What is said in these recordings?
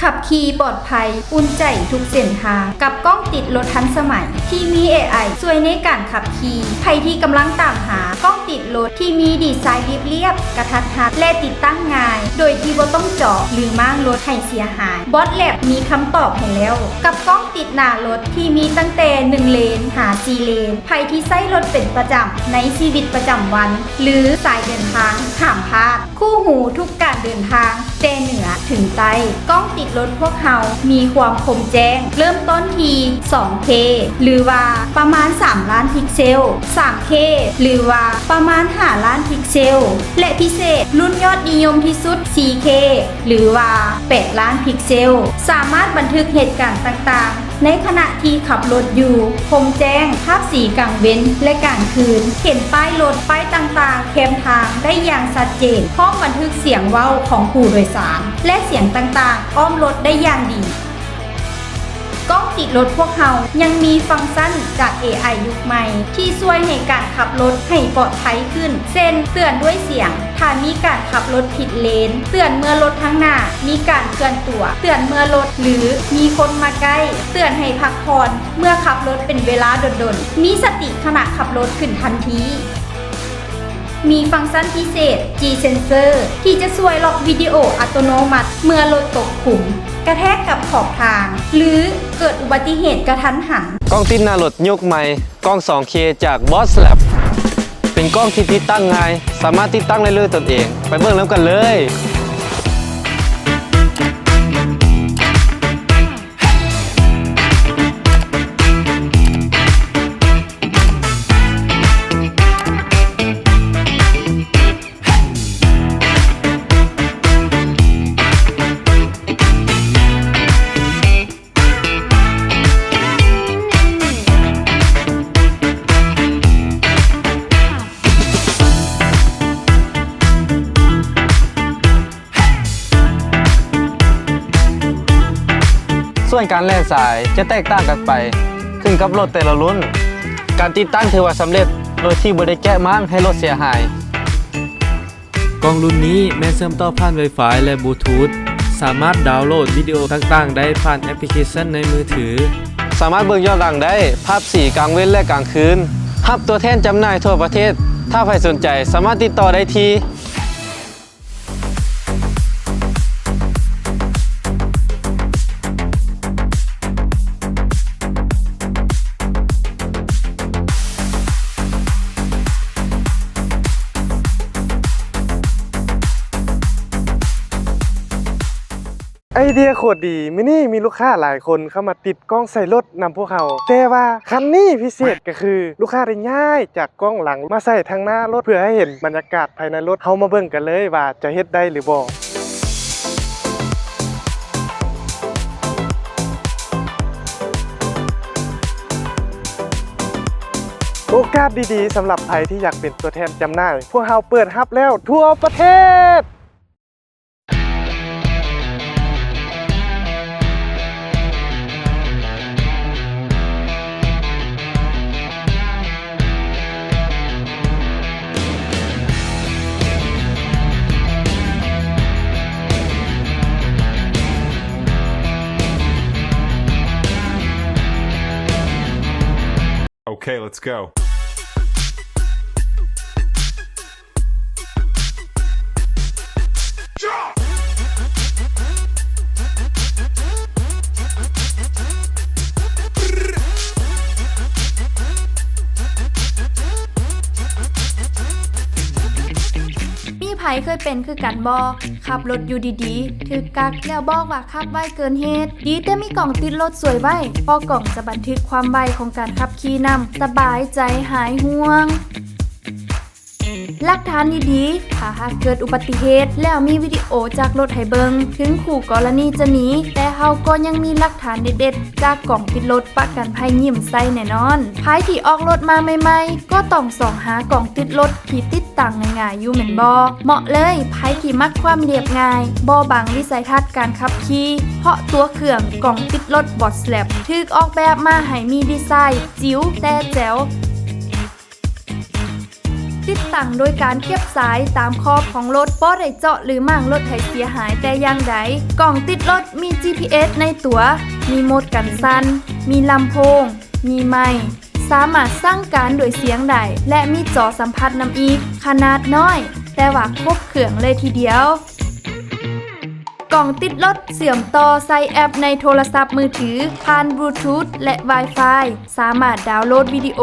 ຂັບຂີ່ປອດໄພ, ອຸ່ນໃຈທຸກເສັ້ນທາງ ກັບກ້ອງຕິດລົດທັນສະໄໝທີ່ມີເອໄອຊ່ວຍໃນການຂັບຂີ່. ໃຜທີ່ກຳລັງຕາມຫາກ້ອງຕິດລົດທີ່ມີດີໄຊລຽບໆ, ກະທັດຮັດ ແລະ ຕິດຕັ້ງງ່າຍ ໂດຍທີ່ບໍ່ຕ້ອງເຈາະ ຫຼື ມ້າງລົດໃຫ້ເສຍຫາຍ, ບອດແລັບມີຄຳຕອບໃຫ້ແລ້ວ ກັບກ້ອງຕິດໜ້າລົດທີ່ມີຕັ້ງແຕ່ໜຶ່ງເລນຫາສີ່ເລນ. ໃຜທີ່ໃຊ້ລົດເປັນປະຈຳໃນຊີວິດປະຈຳວັນ ຫຼື ສາຍເດີນທາງ ຫ້າມພາດ. ຄູ່ຫູທຸກການເດີນທາງ ແຕ່ເໜືອເຖິງໃຕ້. ກ້ອງຕິດລົດພວກເຮົາມີຄວາມຄົມແຈ້ງເລີ່ມຕົ້ນທີ່ສອງເຄ ຫຼືວ່າປະມານສາມລ້ານພິກເຊວ, ສາມເຄ ຫຼືວ່າປະມານຫ້າລ້ານພິກເຊວ ແລະ ພິເສດລຸ້ນຍອດນິຍົມທີ່ສຸດ ສີ່ເຄ ຫຼືວ່າແປດລ້ານພິກເຊວ. ສາມາດບັນທຶກເຫດການຕ່າງໆ ໃນຂະນະທີ່ຂັບລົດຢູ່, ຄົມແຈ້ງ, ພາບສີກາງເວັນ ແລະ ກາງຄືນ, ເຫັນປ້າຍລົດ, ປ້າຍຕ່າງໆແຄມທາງໄດ້ຢ່າງຊັດເຈນ, ພ້ອມບັນທຶກສຽງເວົ້າຂອງຜູ້ໂດຍສານ ແລະ ສຽງຕ່າງໆອ້ອມລົດໄດ້ຢ່າງດີ. ກ້ອງຕິດລົດພວກເຮົາຍັງມີຟັງຊັນຈາກເອໄອຍຸກໃໝ່ ທີ່ຊ່ວຍໃຫ້ການຂັບລົດໃຫ້ປອດໄພຂຶ້ນ, ເຊັ່ນ ເຕືອນດ້ວຍສຽງ ຖ້າມີການຂັບລົດຜິດເລນ, ເຕືອນເມື່ອລົດທາງໜ້າມີການເຄື່ອນຕົວ, ເຕືອນເມື່ອລົດ ຫຼື ມີຄົນມາໃກ້, ເຕືອນໃຫ້ພັກຜ່ອນເມື່ອຂັບລົດເປັນເວລາດົນໆ, ມີສະຕິຂະນະຂັບລົດຂຶ້ນທັນທີ. ມີຟັງຊັນພິເສດ G Sensor ທີ່ຈະຊ່ວຍລັອກວິດີໂອອັດຕະໂນມັດເມື່ອລົດຕົກຂຸມ, ກະແທກກັບຂອບທາງ ຫຼື ເກີດອຸບັດຕິເຫດກະທັນຫັນ. ກ້ອງຕິດໜ້າລົດຍຸກໃໝ່ ກ້ອງສອງເຄຈາກ Boss Lab ເປັນກ້ອງທີ່ຕິດຕັ້ງງ່າຍ, ສາມາດຕິດຕັ້ງໄດ້ດ້ວຍຕົນເອງ. ໄປເບິ່ງນຳກັນເລີຍ. ສ່ວນການແລ່ນສາຍຈະແຕກຕ່າງກັນໄປ ຂຶ້ນກັບລົດແຕ່ລະລຸ້ນ. ການຕິດຕັ້ງຖືວ່າສຳເລັດ ໂດຍທີ່ບໍ່ໄດ້ແກະມ້າງໃຫ້ລົດເສຍຫາຍ. ກ້ອງລຸ້ນນີ້ແມ່ນເຊື່ອມຕໍ່ຜ່ານ Wi-Fi ແລະ Bluetooth, ສາມາດດາວໂຫຼດວິດີໂອຕ່າງໆໄດ້ຜ່ານແອັບພລິເຄຊັນໃນມືຖື. ສາມາດເບິ່ງຍ້ອນຫຼັງໄດ້, ພາບສີກາງເວັນ ແລະ ກາງຄືນ. ຮັບຕົວແທນຈຳໜ່າຍທົ່ວປະເທດ. ຖ້າໃຜສົນໃຈ, ສາມາດຕິດຕໍ່ໄດ້ທີ່ ໄອເດຍໂຄດດີ, ມື້ນີ້ມີລູກຄ້າຫຼາຍຄົນເຂົ້າມາຕິດກ້ອງໃສ່ລົດນຳພວກເຮົາ. ແຕ່ວ່າຄັນນີ້ພິເສດກໍຄື ລູກຄ້າໄດ້ຍ້າຍຈາກກ້ອງຫຼັງມາໃສ່ທາງໜ້າລົດ ເພື່ອໃຫ້ເຫັນບັນຍາກາດພາຍໃນລົດ. ເຮົາມາເບິ່ງກັນເລີຍວ່າຈະເຮັດໄດ້ຫຼືບໍ່. ໂອກາດດີໆສຳລັບໃຜທີ່ຢາກເປັນຕົວແທນຈຳໜ່າຍ, ພວກເຮົາເປີດຮັບແລ້ວທົ່ວປະເທດ. Okay, let's go. ມີໃຜເຄີຍເປັນຄືກັນບໍ່? ຂັບລົດຢູ່ດີໆ ຖືກກັກ ແລ້ວບອກວ່າຂັບໄວເກີນເຫດ. ດີແຕ່ມີກ້ອງຕິດລົດຊ່ວຍໄວ້, ເພາະກ້ອງຈະບັນທຶກຄວາມໄວຂອງການຂັບຂີ່ນຳ, ສະບາຍໃຈ, ຫາຍຫ່ວງ. ຫຼັກຖານດີໆ ຖ້າຫາກເກີດອຸບັດຕິເຫດ ແລ້ວມີວິດີໂອຈາກລົດໃຫ້ເບິ່ງ, ເຖິງຄູ່ກໍລະນີຈະໜີ, ແຕ່ເຮົາກໍຍັງມີຫຼັກຖານເດັດໆ ຈາກກ້ອງຕິດລົດປະກັນໄພຍິ້ມໃສ່ແນ່ນອນ. ໃຜທີ່ອອກລົດມາໃໝ່ໆ ກໍຕ້ອງຊອກຫາກ້ອງຕິດລົດທີ່ຕິດຕັ້ງງ່າຍໆຢູ່ແມ່ນບໍ່? ເໝາະເລີຍ ໃຜທີ່ມັກຄວາມລຽບງ່າຍ, ບໍ່ບັງວິໄສທັດການຂັບຂີ່, ເພາະຕົວເຄື່ອງກ້ອງຕິດລົດ Boss Lab ຖືກອອກແບບມາໃຫ້ມີດີໄຊຈິ້ວແຕ່ແຈ໋ວ. ຕິດຕັ້ງໂດຍການເກັບສາຍຕາມຂອບຂອງລົດ, ບໍ່ໄດ້ເຈາະ ຫຼື ມ້າງລົດໃຫ້ເສຍຫາຍແຕ່ຢ່າງໃດ. ກ້ອງຕິດລົດມີ ຈີພີເອສ ໃນຕົວ, ມີໂໝດກັນສັ່ນ, ມີລຳໂພງ, ມີໄມ, ສາມາດສັ່ງການດ້ວຍສຽງໄດ້ ແລະ ມີຈໍສຳຜັດນຳອີກ, ຂະໜາດນ້ອຍ ແຕ່ວ່າຄົບເຄື່ອງເລີຍທີດຽວ. ກ້ອງຕິດລົດເຊື່ອມຕໍ່ໃສ່ແອັບໃນໂທລະສັບມືຖືຜ່ານບລູທູດ ແລະ ວາຍຟາຍ, ສາມາດດາວໂຫຼດວິດີໂອ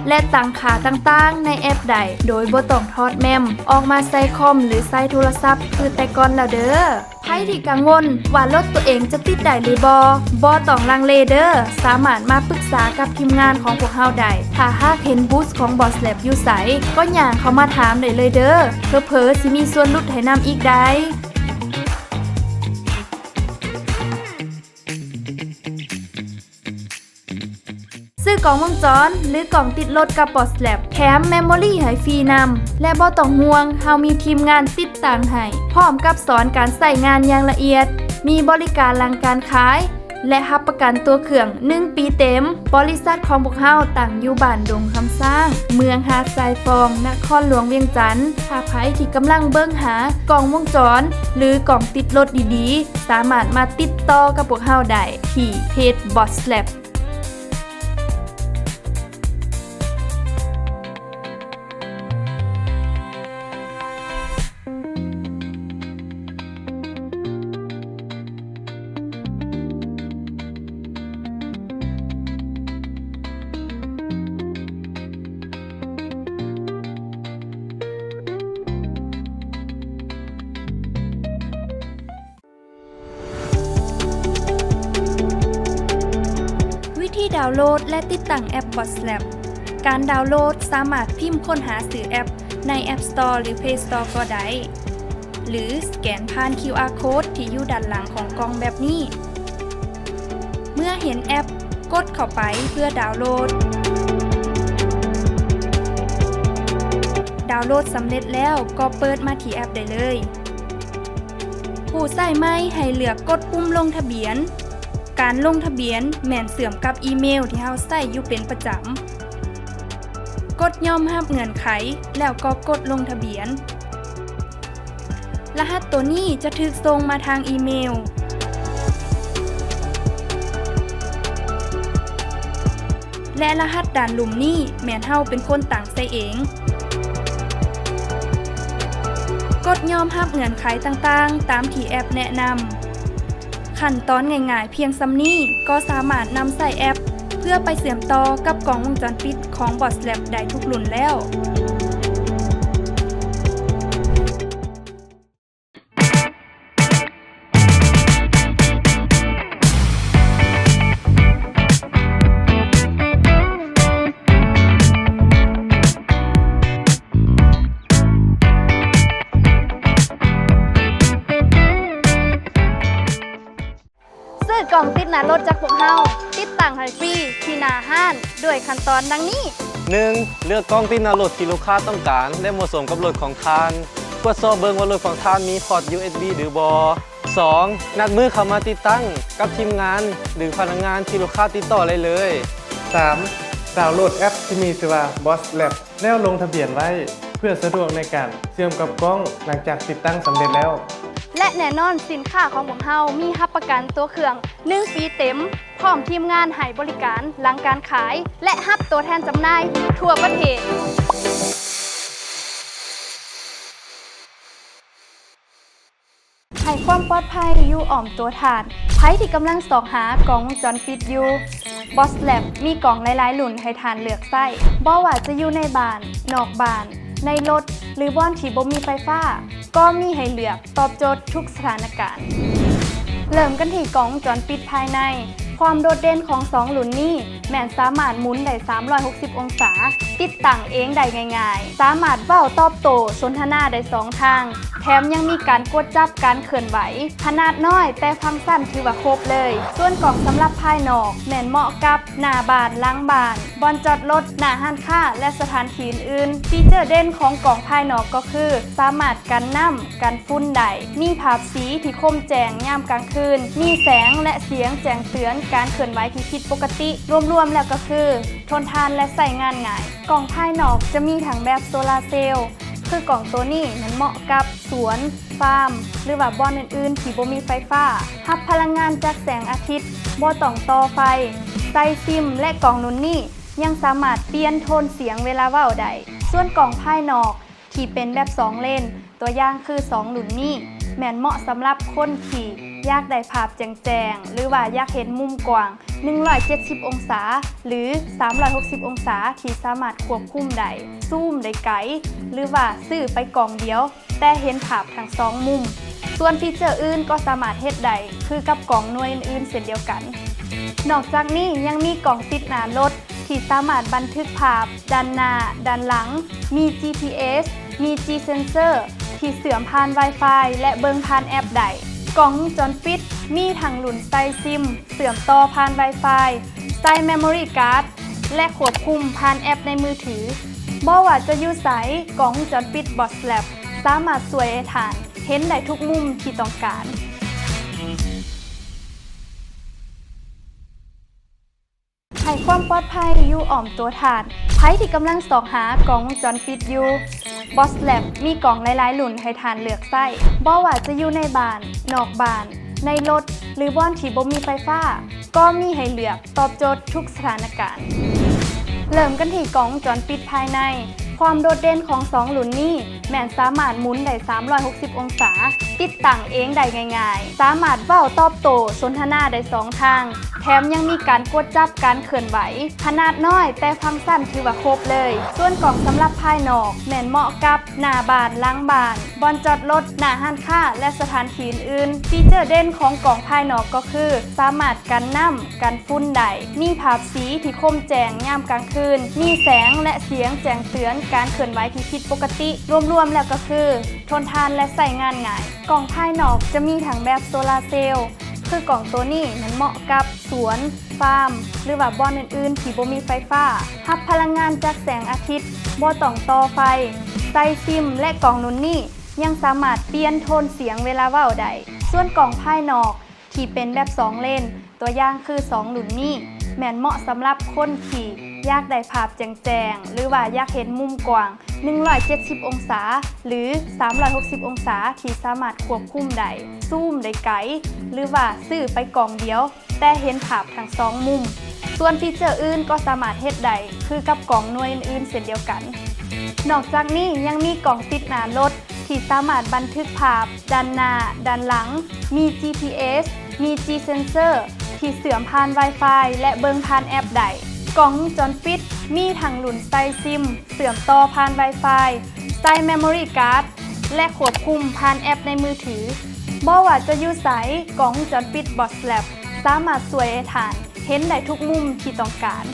ແລະ ຕັ້ງຄ່າຕ່າງໆໃນແອັບໄດ້ ໂດຍບໍ່ຕ້ອງຖອດແມມອອກມາໃສ່ຄອມ ຫຼື ໃຊ້ໂທລະສັບຄືແຕ່ກ່ອນແລ້ວເດີ້. ໃຜທີ່ກັງວົນວ່າລົດຕົວເອງຈະຕິດໄດ້ຫຼືບໍ່, ບໍ່ຕ້ອງລັງເລເດີ້, ສາມາດມາປຶກສາກັບທີມງານຂອງພວກເຮົາໄດ້. ຖ້າຫາກເຫັນບູດຂອງ Boss Lab ຢູ່ໃສ, ກໍຍ່າງເຂົ້າມາຖາມໄດ້ເລີຍເດີ້, ເຜີໆຊິມີສ່ວນຫຼຸດໃຫ້ນຳອີກໄດ໋. ຊື້ກ້ອງວົງຈອນ ຫຼື ກ້ອງຕິດລົດກັບ Boss Lab ແຖມ Memory ໃຫ້ຟຣີນຳ ແລະ ບໍ່ຕ້ອງຫ່ວງ, ເຮົາມີທີມງານຕິດຕັ້ງໃຫ້ ພ້ອມກັບສອນການໃຊ້ງານຢ່າງລະອຽດ, ມີບໍລິການຫຼັງການຂາຍ ແລະ ຮັບປະກັນຕົວເຄື່ອງໜຶ່ງປີເຕັມ. ບໍລິສັດຂອງພວກເຮົາຕັ້ງຢູ່ບ້ານດົງຄຳຊ້າງ, ເມືອງຫາດຊາຍຟອງ, ນະຄອນຫຼວງວຽງຈັນ. ຖ້າໃຜທີ່ກຳລັງເບິ່ງຫາກ້ອງວົງຈອນ ຫຼື ກ້ອງຕິດລົດດີໆ, ສາມາດມາຕິດຕໍ່ກັບພວກເຮົາໄດ້ທີ່ເພຈ Boss Lab. ວິທີດາວໂຫຼດ ແລະ ຕິດຕັ້ງແອັບ Boss Lab. ການດາວໂຫຼດສາມາດພິມຄົ້ນຫາຊື່ແອັບໃນ App Store ຫຼື Play Store ກໍໄດ້ ຫຼື ສະແກນຜ່ານ ຄິວອາ ໂຄດ ທີ່ຢູ່ດ້ານຫຼັງຂອງກ່ອງແບບນີ້. ເມື່ອເຫັນແອັບ, ກົດເຂົ້າໄປເພື່ອດາວໂຫຼດ. ດາວໂຫຼດສຳເລັດແລ້ວກໍເປີດມາທີ່ແອັບໄດ້ເລີຍ. ຜູ້ໃຊ້ໃໝ່ໃຫ້ເລືອກກົດປຸ່ມລົງທະບຽນ. ການລົງທະບຽນແມ່ນເຊື່ອມກັບອີເມວທີ່ເຮົາໃຊ້ຢູ່ເປັນປະຈຳ. ກົດຍອມຮັບເງື່ອນໄຂ ແລ້ວກໍກົດລົງທະບຽນ. ລະຫັດໂຕນີ້ຈະຖືກສົ່ງມາທາງອີເມວ ແລະ ລະຫັດດ້ານລຸ່ມນີ້ແມ່ນເຮົາເປັນຄົນຕັ້ງໃສ່ເອງ. ກົດຍອມຮັບເງື່ອນໄຂຕ່າງໆຕາມທີ່ແອັບແນະນຳ. ຂັ້ນຕອນງ່າຍໆພຽງສ່ຳນີ້ກໍສາມາດນຳໃຊ້ແອັບເພື່ອໄປເຊື່ອມຕໍ່ກັບກ້ອງວົງຈອນປິດຂອງ Boss Lab ໄດ້ທຸກລຸ້ນແລ້ວ. ຊື້ກ້ອງຕິດໜ້າລົດຈາກພວກເຮົາ, ຕິດຕັ້ງໃຫ້ຟຣີທີ່ໜ້າຮ້ານດ້ວຍຂັ້ນຕອນດັ່ງນີ້. ໜຶ່ງ, ເລືອກກ້ອງຕິດໜ້າລົດທີ່ລູກຄ້າຕ້ອງການ ແລະ ເໝາະສົມກັບລົດຂອງທ່ານ. ກວດສອບເບິ່ງວ່າລົດຂອງທ່ານມີພອດ ຢູເອັສບີ ຫຼືບໍ່. ສອງ, ນັດມື້ເຂົ້າມາຕິດຕັ້ງກັບທີມງານ ຫຼື ພະນັກງານທີ່ລູກຄ້າຕິດຕໍ່ໄດ້ເລີຍ. ສາມ, ດາວໂຫຼດແອັບທີ່ມີຊື່ວ່າ Boss Lab ແລ້ວລົງທະບຽນໄວ້ ເພື່ອສະດວກໃນການເຊື່ອມກັບກ້ອງຫຼັງຈາກຕິດຕັ້ງສຳເລັດແລ້ວ. ແລະ ແນ່ນອນ, ສິນຄ້າຂອງພວກເຮົາມີຮັບປະກັນຕົວເຄື່ອງໜຶ່ງປີເຕັມ, ພ້ອມທີມງານໃຫ້ບໍລິການຫຼັງການຂາຍ ແລະ ຮັບຕົວແທນຈຳໜ່າຍທົ່ວປະເທດ. ໃຫ້ຄວາມປອດໄພຢູ່ອ້ອມຕົວທ່ານ. ໃຜທີ່ກຳລັງຊອກຫາກ້ອງວົງຈອນປິດຢູ່, Boss Lab ມີກ້ອງຫຼາຍໆລຸ້ນໃຫ້ທ່ານເລືອກໃຊ້. ບໍ່ວ່າຈະຢູ່ໃນບ້ານ, ນອກບ້ານ, ໃນລົດ ຫຼື ບ່ອນທີ່ບໍ່ມີໄຟຟ້າ, ກໍມີໃຫ້ເລືອກຕອບໂຈດທຸກສະຖານະການ. ເລີ່ມກັນທີ່ກ້ອງວົງຈອນປິດພາຍໃນ. ຄວາມໂດດເດັ່ນຂອງສອງລຸ້ນນີ້ແມ່ນສາມາດໝູນໄດ້ສາມຮ້ອຍຫົກສິບອົງສາ, ຕິດຕັ້ງເອງໄດ້ງ່າຍໆ, ສາມາດເວົ້າຕອບໂຕ້ສົນທະນາໄດ້ສອງທາງ, ແຖມຍັງມີການກວດຈັບການເຄື່ອນໄຫວ. ຂະໜາດນ້ອຍແຕ່ຟັງຊັນຖືວ່າຄົບເລີຍ. ສ່ວນກ້ອງສຳລັບພາຍນອກແມ່ນເໝາະກັບໜ້າບ້ານ, ຫຼັງບ້ານ, ບ່ອນຈອດລົດ, ໜ້າຮ້ານຄ້າ ແລະ ສະຖານທີ່ອື່ນໆ. ຟີເຈີເດັ່ນຂອງກ້ອງພາຍນອກກໍຄື ສາມາດກັນນ້ຳ, ກັນຝຸ່ນໄດ້, ມີພາບສີທີ່ຄົມແຈ້ງຍາມກາງຄືນ, ມີແສງ ແລະ ສຽງແຈ້ງເຕືອນ ການເຄື່ອນໄຫວທີ່ຜິດປົກກະຕິ ລວມໆແລ້ວກໍຄື ທົນທານ ແລະ ໃຊ້ງານງ່າຍ. ກ້ອງພາຍນອກຈະມີທັງແບບໂຊລາເຊວ ຄືກ້ອງໂຕນີ້ແມ່ນເໝາະກັບສວນ, ຟາມ ຫຼືວ່າບ່ອນອື່ນໆທີ່ບໍ່ມີໄຟຟ້າ, ຮັບພະລັງງານຈາກແສງອາທິດ, ບໍ່ຕ້ອງຕໍ່ໄຟ, ໃສ່ຊິມ ແລະ ກ້ອງລຸ້ນນີ້ຍັງສາມາດປ່ຽນໂທນສຽງເວລາເວົ້າໄດ້. ສ່ວນກ້ອງພາຍນອກທີ່ເປັນແບບສອງເລນ, ຕົວຢ່າງຄືສອງລຸ້ນນີ້ ແມ່ນເໝາະສຳລັບຄົນທີ່ຢາກໄດ້ພາບແຈ້ງໆ ຫຼືວ່າຢາກເຫັນມຸມກວ້າງ ໜຶ່ງຮ້ອຍເຈັດສິບອົງສາ ຫຼື ສາມຮ້ອຍຫົກສິບອົງສາ ທີ່ສາມາດຄວບຄຸມໄດ້, ຊູມໄດ້ໄກ ຫຼືວ່າຊື້ໄປກ້ອງດຽວ ແຕ່ເຫັນພາບທັງສອງມຸມ. ສ່ວນຟີເຈີອື່ນກໍສາມາດເຮັດໄດ້ຄືກັບກ້ອງໜ່ວຍອື່ນໆເຊັ່ນດຽວກັນ. ນອກຈາກນີ້ຍັງມີກ້ອງຕິດໜ້າລົດ ທີ່ສາມາດບັນທຶກພາບດ້ານໜ້າ, ດ້ານຫຼັງ, ມີ ຈີ ພີ ເອສ, ມີ G sensor ທີ່ເຊື່ອມຜ່ານ Wi-Fi ແລະ ເບິ່ງຜ່ານແອັບໄດ້. ກ້ອງວົງຈອນປິດມີທັງລຸ້ນໃສ່ຊິມ, ເຊື່ອມຕໍ່ຜ່ານ Wi-Fi, ໃສ່ memory card ແລະ ຄວບຄຸມຜ່ານແອັບໃນມືຖື. ບໍ່ວ່າຈະຢູ່ໃສ, ກ້ອງວົງຈອນປິດ Boss Lab ສາມາດຊ່ວຍໃຫ້ທ່ານເຫັນໄດ້ທຸກມຸມທີ່ຕ້ອງການ. ໃຫ້ຄວາມປອດໄພຢູ່ອ້ອມຕົວທ່ານ. ໃຜທີ່ກຳລັງຊອກຫາກ້ອງວົງຈອນປິດຢູ່, Boss Lab ມີກ້ອງຫຼາຍໆລຸ້ນໃຫ້ທ່ານເລືອກໃຊ້. ບໍ່ວ່າຈະຢູ່ໃນບ້ານ, ນອກບ້ານ, ໃນລົດ ຫຼື ບ່ອນທີ່ບໍ່ມີໄຟຟ້າ, ກໍມີໃຫ້ເລືອກຕອບໂຈດທຸກສະຖານະການ. ເລີ່ມກັນທີ່ກ້ອງວົງຈອນປິດພາຍໃນ. ຄວາມໂດດເດັ່ນຂອງສອງລຸ້ນນີ້ແມ່ນສາມາດໝູນໄດ້ສາມຮ້ອຍຫົກສິບອົງສາ, ຕິດຕັ້ງເອງໄດ້ງ່າຍໆ, ສາມາດເວົ້າຕອບໂຕ້ສົນທະນາໄດ້ສອງທາງ, ແຖມຍັງມີການກວດຈັບການເຄື່ອນໄຫວ. ຂະໜາດນ້ອຍແຕ່ຟັງຊັນຖືວ່າຄົບເລີຍ. ສ່ວນກ້ອງສຳລັບພາຍນອກແມ່ນເໝາະກັບໜ້າບ້ານ, ຫຼັງບ້ານ, ບ່ອນຈອດລົດ, ໜ້າຮ້ານຄ້າ ແລະ ສະຖານທີ່ອື່ນໆ. ຟີເຈີເດັ່ນຂອງກ້ອງພາຍນອກກໍຄື ສາມາດກັນນ້ຳ, ກັນຝຸ່ນໄດ້, ມີພາບສີທີ່ຄົມແຈ້ງຍາມກາງຄືນ, ມີແສງ ແລະ ສຽງແຈ້ງເຕືອນການເຄື່ອນໄຫວທີ່ຜິດປົກກະຕິ. ລວມໆແລ້ວກໍຄື ທົນທານ ແລະ ໃຊ້ງານງ່າຍ. ກ້ອງພາຍນອກຈະມີທັງແບບໂຊລາເຊວ, ຄືກ້ອງໂຕນີ້ແມ່ນເໝາະກັບສວນ, ຟາມ ຫຼືວ່າບ່ອນອື່ນໆທີ່ບໍ່ມີໄຟຟ້າ, ຮັບພະລັງງານຈາກແສງອາທິດ, ບໍ່ຕ້ອງຕໍ່ໄຟ, ໃສ່ຊິມ ແລະ ກ້ອງລຸ້ນນີ້ຍັງສາມາດປ່ຽນໂທນສຽງເວລາເວົ້າໄດ້. ສ່ວນກ້ອງພາຍນອກທີ່ເປັນແບບສອງເລນ, ຕົວຢ່າງຄືສອງລຸ້ນນີ້ ແມ່ນເໝາະສຳລັບຄົນທີ່ຢາກໄດ້ພາບແຈ້ງໆ ຫຼືວ່າຢາກເຫັນມຸມກວ້າງ ໜຶ່ງຮ້ອຍເຈັດສິບອົງສາ ຫຼື ສາມຮ້ອຍຫົກສິບອົງສາ ທີ່ສາມາດຄວບຄຸມໄດ້, ຊູມໄດ້ໄກ ຫຼືວ່າຊື້ໄປກ້ອງດຽວ ແຕ່ເຫັນພາບທັງສອງມຸມ. ສ່ວນຟີເຈີອື່ນກໍສາມາດເຮັດໄດ້ຄືກັບກ້ອງໜ່ວຍອື່ນໆເຊັ່ນດຽວກັນ. ນອກຈາກນີ້ຍັງມີກ້ອງຕິດໜ້າລົດ ທີ່ສາມາດບັນທຶກພາບດ້ານໜ້າ, ດ້ານຫຼັງ, ມີ ຈີ ພີ ເອສ, ມີ G sensor ທີ່ເຊື່ອມຜ່ານ Wi-Fi ແລະ ເບິ່ງຜ່ານແອັບໄດ້. ກ້ອງວົງຈອນປິດມີທັງລຸ້ນໃສ່ຊິມ, ເຊື່ອມຕໍ່ຜ່ານ Wi-Fi, ໃສ່ memory card ແລະ ຄວບຄຸມຜ່ານແອັບໃນມືຖື. ບໍ່ວ່າຈະຢູ່ໃສ, ກ້ອງວົງຈອນປິດ Boss Lab ສາມາດຊ່ວຍໃຫ້ທ່ານເຫັນໄດ້ທຸກມຸມທີ່ຕ້ອງການ.